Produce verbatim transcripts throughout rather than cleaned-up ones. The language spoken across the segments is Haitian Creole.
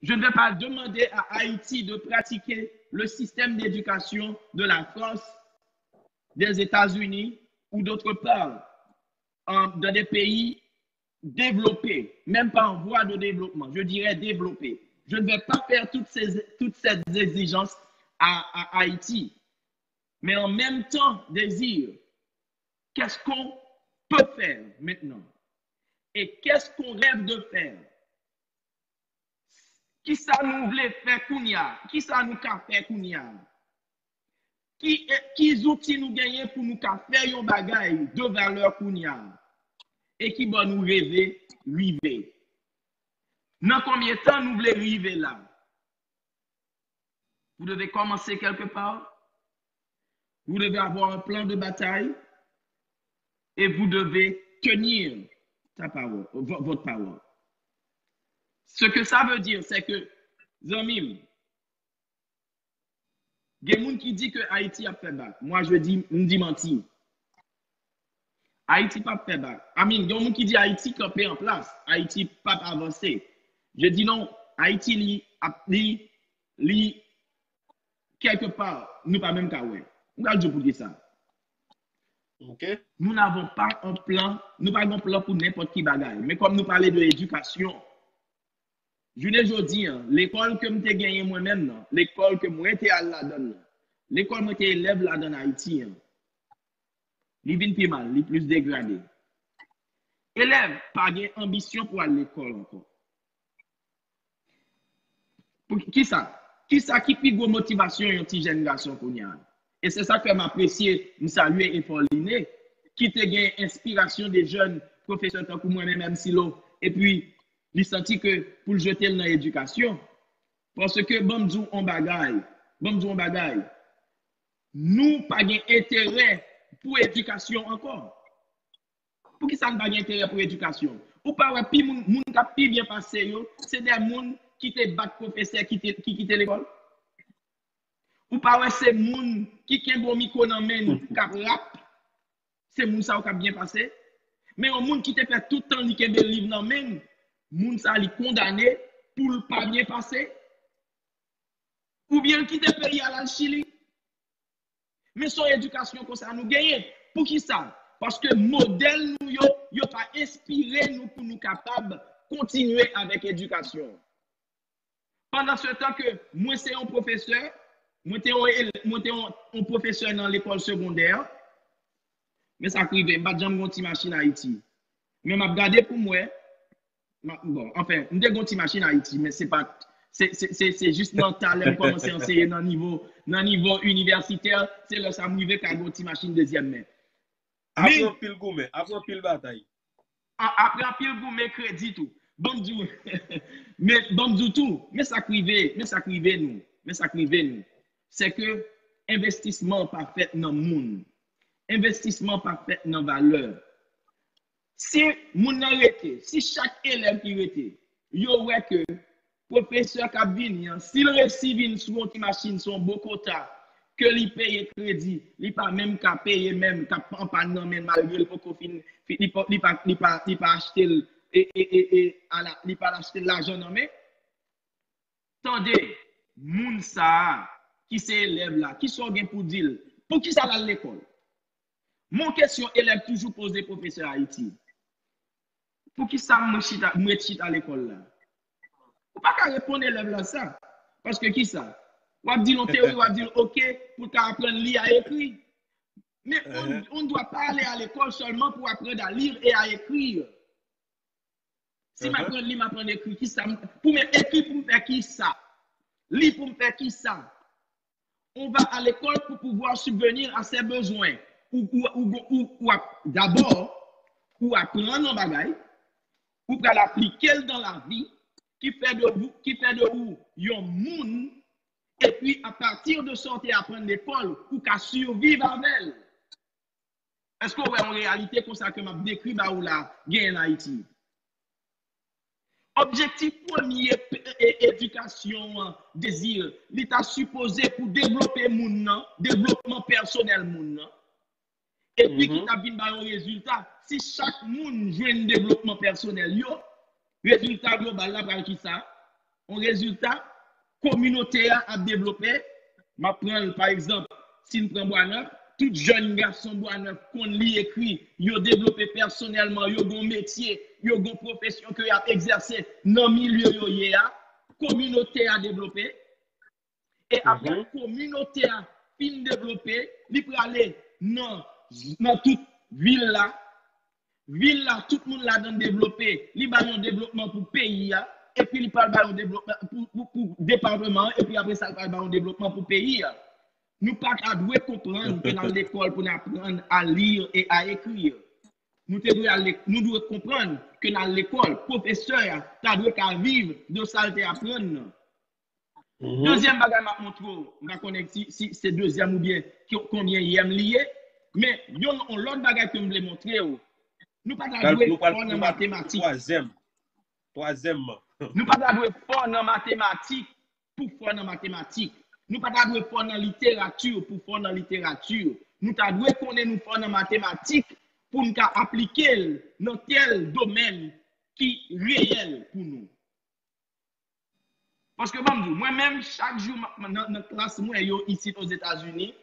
Je ne vais pas demander à Haïti de pratiquer le système d'éducation de la France, des États-Unis ou d'autre part, en- dans des pays développés, même pas en voie de développement, je dirais développés. Je ne vais pas faire toutes ces, toutes ces exigences à, à Haïti. Mais en même temps, Désir, qu'est-ce qu'on peut faire maintenant? Et qu'est-ce qu'on rêve de faire? Kisa nou vle fè kounye a? Kisa nou ka fè kounye a? Ki, ki zouti nou genyen pou nou ka fè yon bagay de valè kounye a? E ki bò nou reve rive? Nan konbyen tan nou vle rive la? Vous devez commencer quelque part. Vous devez avoir un plan de bataille et vous devez tenir ta parole, vo- votre parole. Ce que ça veut dire, c'est que, zanmi m, gen moun ki di ke Ayiti ap fè bak. Moi, je dis, m di manti. Ayiti p ap fè bak. I mean, gen moun ki di Ayiti kanpe an plas. Ayiti p ap avanse. Je dis non, Ayiti li ap li li kèlke pa nou pa menm ka wè. M pral di w poukisa. Ok. Nous n'avons pas un plan, nou pa gen plan pou nenpòt ki bagay. Men kòm nou pale de edikasyon, jounen jodi an, lekòl ke m te genyen mwen menm nan, lekòl ke mwen te al ladan l nan, lekòl mwen te elèv ladan l Ayiti an, li vin pi mal, li plis degrade. Elèv pa gen anbisyon pou al lekòl ankò. Pou kisa? Kisa ki pi gwo motivasyon yon ti jèn gason kounye a? E se sa k fè m apresye, m salye efò Line, ki te gen enspirasyon de jèn pwofesè tankou mwen menm, M C Lo, epi li santi ke pou l jete l nan edikasyon. Paske ban m di w yon bagay, ban m di w yon bagay, nou pa gen enterè pou edikasyon ankò. Poukisa n pa gen enterè pou edikasyon? Ou pa wè pi moun, moun k ap pi byen pase yo, se de moun ki te bat pwofesè ki te, ki kite lekòl? Ou pa wè se moun ki kenbe yon mikwo nan men n k ap rap? Se moun sa yo k ap byen pase? Men yon moun ki te fè tout tan li kenbe liv nan men n, moun sa li kondane pou l pa byen pase? Oubyen l kite peyi a l al Chili? Men se yon edikasyon konsa nou genyen. Poukisa? Paske modèl nou yo, yo pa enspire nou pou nou kapab kontinye avèk edikasyon. Pandan se tan ke mwen se yon pwofesè, mwen te yon, mwen te yon, yon pwofesè nan lekòl segondè, men sa k rive, m pa t janm gen yon ti machin Ayiti. Men m ap gade pou m wè, bon, anfen, m te gen yon ti machin Ayiti, men se pa, se, se, se, se jis nan talè m kòmanse anseye nan nivo, nan nivo inivèsitè, se lè sa m rive ka gen yon ti machin dezyèm men. Apre anpil goumen, apre anpil batay. Apre anpil goumen, kredi tou. Ban m di w, men ban m di w tou, men sa k rive, men sa k rive nou, men sa k rive nou, se ke envestisman pa fèt nan moun. Envestisman pa fèt nan valè. Si moun nan rete, si chak elèv ki rete, yo wè ke pwofesè k ap vini an, si l resi vin sou yon ti machin, se yon bon kota, ke li peye kredi, li pa menm ka peye menm, k ap an pàn nan men malgre l poko fin, li pa, li pa, li pa, li pa achte l, e, e, e, e, ala, li pa achte l lajan nan men. Tande, moun sa a, ki se elèv la, kisa w gen pou di l? Poukisa l al lekòl? Mon kesyon elèv toujou poze pwofesè Ayiti. Poukisa mwen chita, mwen chita lekòl la? Ou pa ka reponn elèv la sa. Paske kisa? W ap di l yon teori, w ap di l, oke, pou l ka aprann li a ekri. Men on, on ne doit pas aller à l'école seulement pour apprendre à lire et à écrire. Si m aprann li, m aprann ekri, kisa? Pou mwen ekri pou m fè kisa? Li pou m fè kisa? On va à l'école pour pouvoir subvenir à ses besoins. Ou, ou, ou, ou, ou ap, dabò, ou aprann yon bagay, ou pral aplike l dan lavi, ki fè de ou, ki fè de ou yon moun, epi apati de sa w te aprann lekòl, ou ka siviv avè l. Èske w wè yon reyalite konsa ke m ap dekri ba ou la genyen an Ayiti? Objektif premye edikasyon an, Désir, li ta sipoze pou devlope moun nan, devlopman pèsonèl moun nan. Epi ki t ap vin ba yon rezilta. Si chak moun jwenn devlopman pèsonèl yo, rezilta global la pral kisa? yon rezilta, kominote a ap devlope. M ap pran l, pa egzanp, si n pran Bwanèf, tout jèn gason Bwanèf konn li ekri, yo devlope pèsonèlman, yo gon metye, yo gon pwofesyon ke y ap egzèse nan milye yo ye a, kominote a devlope. E apre kominote a fin devlope, li prale nan, nan tout vil la. Vil la, tout moun ladan devlope. Li bay yon devlopman pou peyi a, epi li pral bay yon devlopman pou, pou, pou depatman an, epi apre sa, li pral bay yon devlopman pou peyi a. Nou pa ta dwe konprann ke n al lekòl pou n aprann à lire et à écrire. Nou te dwe al lek-, nou dwe konprann ke n al lekòl, pwofesè a ta dwe ka viv de sa l te aprann nan. Dezyèm bagay m ap montre w, m pa konnen si, si se dezyèm oubyen ki, konbyen yèm li ye, men yon, yon lòt bagay ke m vle montre w, nou pa ta dwe fò nan matematik. Twazyèm. Twazyèm. Nou pa ta dwe fò nan matematik pou fò nan matematik. Nou pa ta dwe fò nan literati pou fò nan literati. Nou ta dwe konnen nou fò nan matematik pou n ka aplike l nan tèl domèn ki reyèl pou nou. Paske ban m di w, mwen menm, chak jou m ap nan, nan klas mwen yo isit Ozetazini,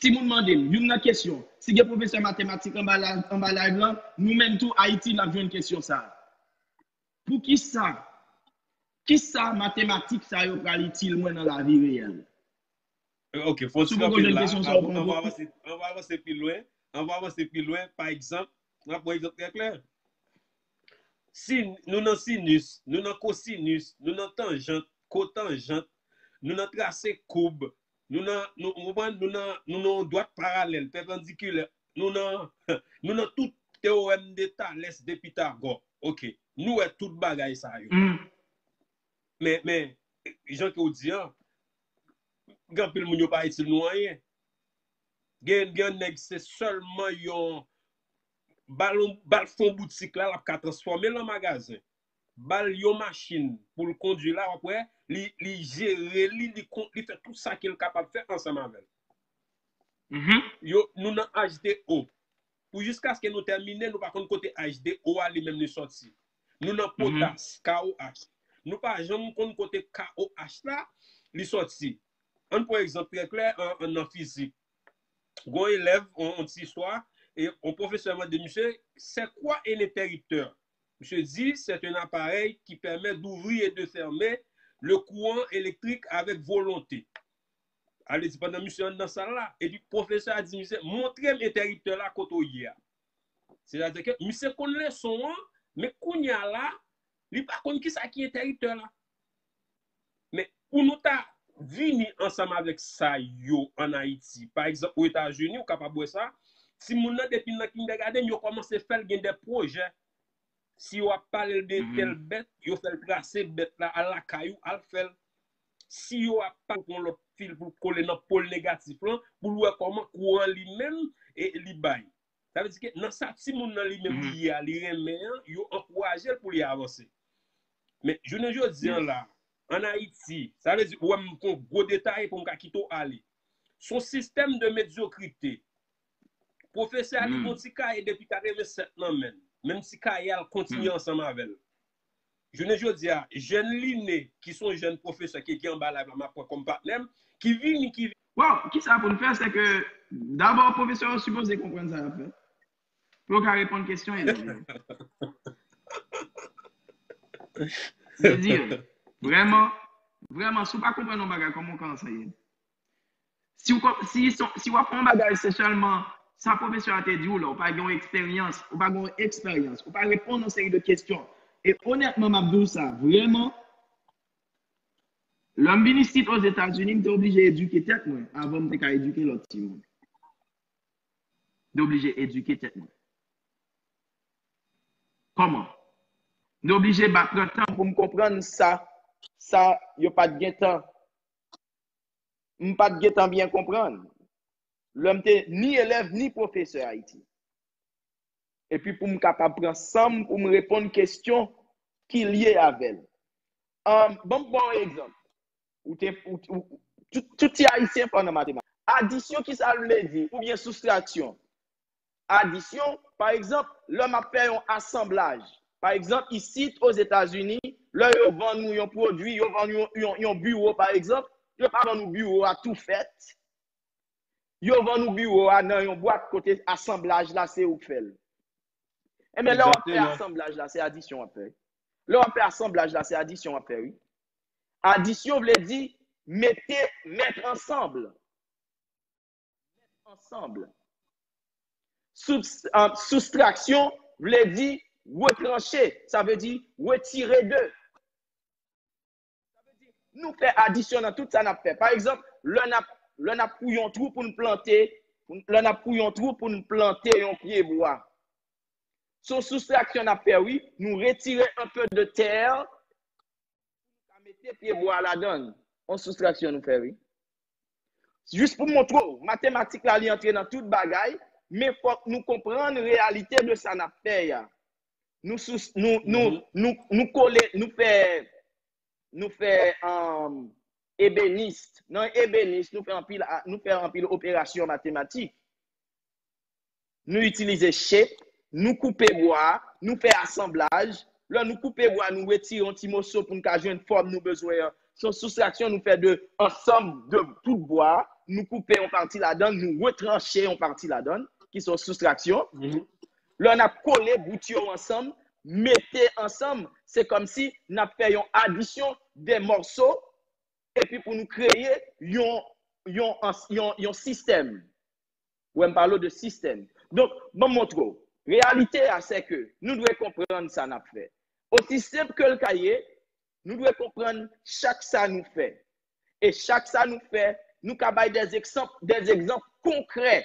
timoun mande m, youn nan kesyon, si gen pwofesè matematik anba la, anba live lan, nou menm tou Ayiti n ap jwenn kesyon sa a. Poukisa? Kisa matematik sa yo pral itil mwen nan lavi reyèl? Ok, fò ti kanpe la. Ann avanse, ann avanse pi lwen. Ann avanse pi lwen. Pa egzanp, n ap pran egzanp trè klè. Si nou nan sinis, nou nan kosinis, nou nan tanjant, kotanjant, nou nan trase koub, nou nan, nou, ou konprann, nou nan, nou nan yon dwat paralèl, pèpandikilè, nou nan, nou nan tout teorèm de Thalès, de Pitagò. Ok, nou wè tout bagay sa yo. Men, men, jan ke w di an, gen anpil moun yo pa itil nou anyen. Gen, gen nèg se sèlman yon bal, bal fon boutik la, l ap ka transfòme l an magazen. Bal yon machin pou l kondui la, w ap wè, li, li jere li, li, li fè tout sa ke l kapab fè ansanm avè l. Yo, nou nan H de O. Pou jiskaske nou tèmine, nou pa konn kote H de O a li menm li sòti. Nou nan potas, K O H. Nou pa janm konn kote K O H la li sòti. Ann pran egzanp trè klè an, an nan fizik. Gon elèv, on, on ti istwa, e on pwofesè mande misye, c'est quoi un interrupteur? Misye di, c'est un appareil qui permet d'ouvrir et de fermer le courant électrique avec volonté. Sa vle di pandan misye anndan sal la, epi pwofesè a di misye, montre m entèriptè la kote w ye a. Sètadi ke misye konn leson an, men kounye a la, li pa konn kisa ki entèriptè la. Men pou nou ta vini ansanm avèk sa yo ann Ayiti, pa egzanp, Ozetazini, ou kapab wè sa, timoun nan depi l nan kindergarten, yo kòmanse fè l gen de pwojè. Si yo ap pale l de tèl bèt, yo fè l trase bèt la, al lakay ou, al fè l. Si yo ap pale l pou yon lòt fil pou l kole nan pòl negatif lan, pou l wè kòman kouran li menm e li bay. Sa vle di ke nan sa timoun nan li menm li ye a, li renmen an, yo ankouraje l pou li avanse. Men jounen jodi an la, ann Ayiti, sa vle di, ou wè m fè yon gwo detay pou m ka kite w ale. Se yon sistèm de medyokrite. Pwofesè a li gon ti kaye depi katrevennsèt nan men l. Menm ti kaye a l kontinye ansanm avè l. Jounen jodi a, jèn Line, ki se yon jèn pwofesè ki, ki anba live la, m ap pran kòm patnè m, ki vini, ki vini. Waw, kisa pou n fè, se ke dabò pwofesè yo sipoze konprann sa y ap fè. Pou yo ka reponn kesyon elèv yo. Se di, vrèman, vrèman, si w pa konprann yon bagay, kòman w ka anseye? Si w, si, si w ap fè yon bagay, se sèlman sa pwofesè a te di w la, ou pa gen yon eksperyans, ou pa gen yon eksperyans, ou pa reponn yon seri de kesyon. E onètman, m ap di w sa, vrèman, lè m vin isit Ozetazini, m te oblije edike tèt mwen avan m te ka edike lòt timoun. M te oblije edike tèt mwen. Kòman? M te oblije ba, pran tan pou m konprann sa, sa yo pa t gentan m pa t gentan byen konprann lè m te ni elèv ni pwofesè Ayiti. Epi pou m kapab pran san m pou m reponn kesyon ki lye avè l. Ann, ban m ba w yon egzanp. Ou te, ou, ou, tout, tout ti Ayisyen fò nan matematik. Adisyon, kisa l vle di? Oubyen soustraksyon? Adisyon, pa egzanp, lè m ap fè yon asanblaj, pa egzanp, isit Ozetazini, Lè yo vann ou yon pwodui, yo vann yon, yon, yon biwo, pa egzanp, yo pa vann ou biwo a tou fèt. Yo vann ou biwo a nan yon bwat kote asanblaj la se ou k fè l. Ebyen, lè w ap fè asanblaj la, se adisyon w ap fè. Lè w ap fè asanblaj la, se adisyon w ap fè, wi. Adisyon vle di mete, met ansanm. Met ansanm. Sous, uh, soustraksyon vle di retranche, sa vle di retire de. Sa vle di, nou fè adisyon nan tout sa n ap fè. Pa egzanp, lè n ap, lè n ap fouye yon twou pou n plante, lè n ap fouye yon twou pou n plante yon pye bwa. Se yon soustraksyon n ap fè, wi. Nou retire un peu de terre pou nou ka mete pye bwa ladan l. Yon soustraksyon nou fè, wi. Jis pou montre w, matematik la, li antre nan tout bagay, men fòk nou konprann reyalite de sa n ap fè a. Nou sou, nou, nou, nou, nou kole, nou fè, nou fè, um, ebenis. Nan ebenis, nou fè anpil, nou fè anpil operasyon matematik. Nou itilize shape, nou koupe bwa, nou fè asanblaj. Lè nou koupe bwa, nou retire yon ti moso pou n ka jwenn fòm nou bezwen an. Se yon soustraksyon nou fè de ansanm de tout bwa. Nou koupe yon pati ladan, nou retranche yon pati ladan, ki se yon soustraksyon. Lè n ap kole bout yo ansanm, mete ansanm, se kòmsi n ap fè yon adisyon de mòso, epi pou nou kreye yon, yon, yon, yon sistèm. Ou wè, m pale w de sistèm. Donk, ban m montre w. Reyalite a, se ke nou dwe konprann sa n ap fè. Osi senp ke l ka ye, nou dwe konprann chak sa nou fè. E chak sa nou fè, nou ka bay des egzanp, des egzanp konkrè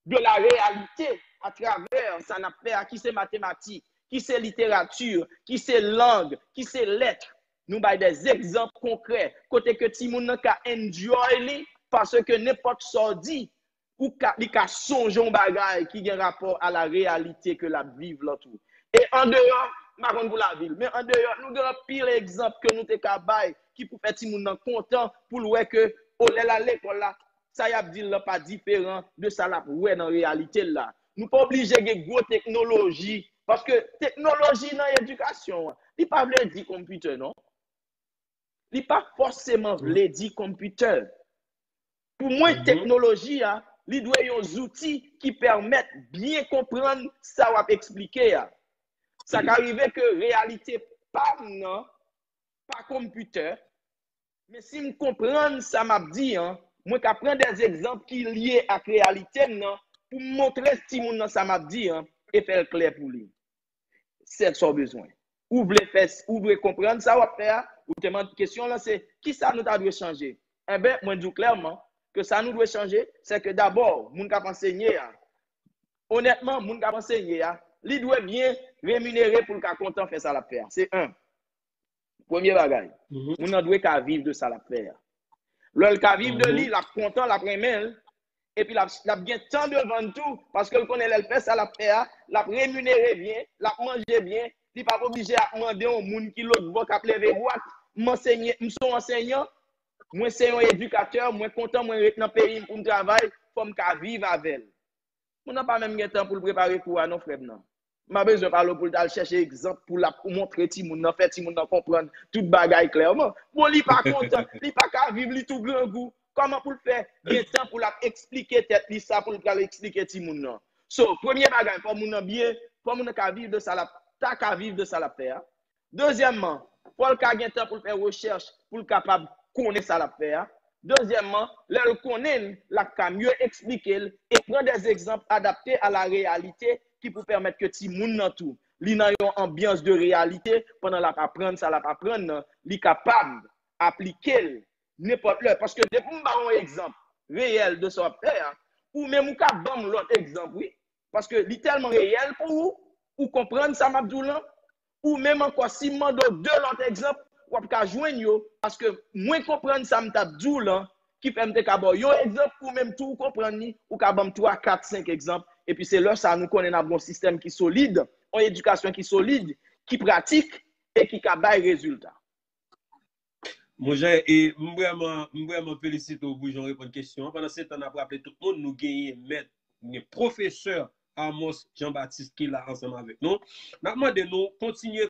de la réalité atravè sa n ap fè a, ki se matematik, ki se literati, ki se lang, ki se lèt. Nou bay des egzanp konkrè kote ke timoun nan ka enjoy li, paske nenpòt sa w di, ou ka, li ka sonje yon bagay ki gen rapò a la réalité ke l ap viv lan tou. E andeyò, m pa konn pou lavil, men andeyò, nou gen anpil egzanp ke nou te ka bay ki pou fè timoun nan kontan pou l wè ke, o, lè l al lekòl la, sa y ap di l lan pa diferan de sa l ap wè nan reyalite l la. Nou pa oblije gen gwo teknoloji, paske teknoloji nan edikasyon an, li pa vle di konpitè, non. Li pa fòseman vle di konpitè. Pou mwen, teknoloji a, li dwe yon zouti ki pèmèt byen konprann sa w ap eksplike a. Sa ka rive ke reyalite pa m nan pa konpitè, men si m konprann sa m ap di an, mwen ka pran des egzanp ki lye ak reyalite m nan pou m montre timoun nan sa m ap di an e fè l klè pou li. Se sa w bezwen. Ou vle fè, ou vle konprann sa w ap fè a, ou te mande kesyon lan se, kisa nou ta dwe chanje? Enben, mwen di w klèman ke sa nou dwe chanje, se ke dabò, moun k ap ansenye a, onètman, moun k ap ansenye a, li dwe byen reminere pou l ka kontan fè sa l ap fè a. Se en. Premye bagay, moun nan dwe ka viv de sa l ap fè a. Lè l ka viv de li, l ap kontan, l ap renmen l, epi l ap, l ap gen tan devan l tou, paske l konnen lè l fè sa l ap fè a, l ap reminere byen, l ap manje byen, li p ap oblije ap mande yon moun ki lòt bò k ap leve bwat. M ansenye, m se yon ansenyan, mwen se yon edikatè, mwen kontan mwen ret nan peyi m pou m travay, fò m ka viv avè l. Moun nan pa menm gen tan pou l prepare kou a non, frè m nan. M pa bezwen pale w pou l t al chèche egzanp pou l ap montre timoun nan, fè timoun nan konprann tout bagay klèman. Bon, li pa kontan, li pa ka viv, li tou grangou. Kòman pou l fè gen tan pou l ap eksplike tèt li sa pou l pral eksplike timoun nan? So, premye bagay, fò moun nan byen, fò moun nan ka viv de sa l ap, ta ka viv de sa l ap fè a. Dezyèmman, fò l ka gen tan pou l fè rechèch, pou l kapab konnen sa l ap fè a. Dezyèmman, lè l konnen l, l ap ka mye eksplike l e pran des egzanp adapte a la reyalite ki pou pèmèt ke timoun nan tou, li nan yon anbyans de reyalite pandan l ap aprann sa l ap aprann nan, li kapab aplike l nenpòt lè. Paske depi m ba w yon egzanp reyèl de sa w ap fè a, ou menm ou ka ban m lòt egzanp, wi. Paske li tèlman reyèl pou ou, ou konprann sa m ap di w lan. Ou menm ankò, si m mande w de lòt egzanp, w ap ka jwenn yo, paske mwen konprann sa m t ap di w lan, ki fè m te ka ba w yon egzanp, ou menm tou ou konprann li, ou ka ban m twa, kat, senk egzanp, epi se lè sa a nou konnen n ap gen yon sistèm ki solid, yon edikasyon ki solid, ki pratik, e ki ka bay rezilta. Monchè, e m vrèman, m vrèman felisite w pou jan w reponn kesyon an. Pandan se tan, n ap raple tout moun, nou genyen mèt, nou gen pwofesè Amos Jean Baptiste ki la ansanm avèk nou. N ap mande nou kontinye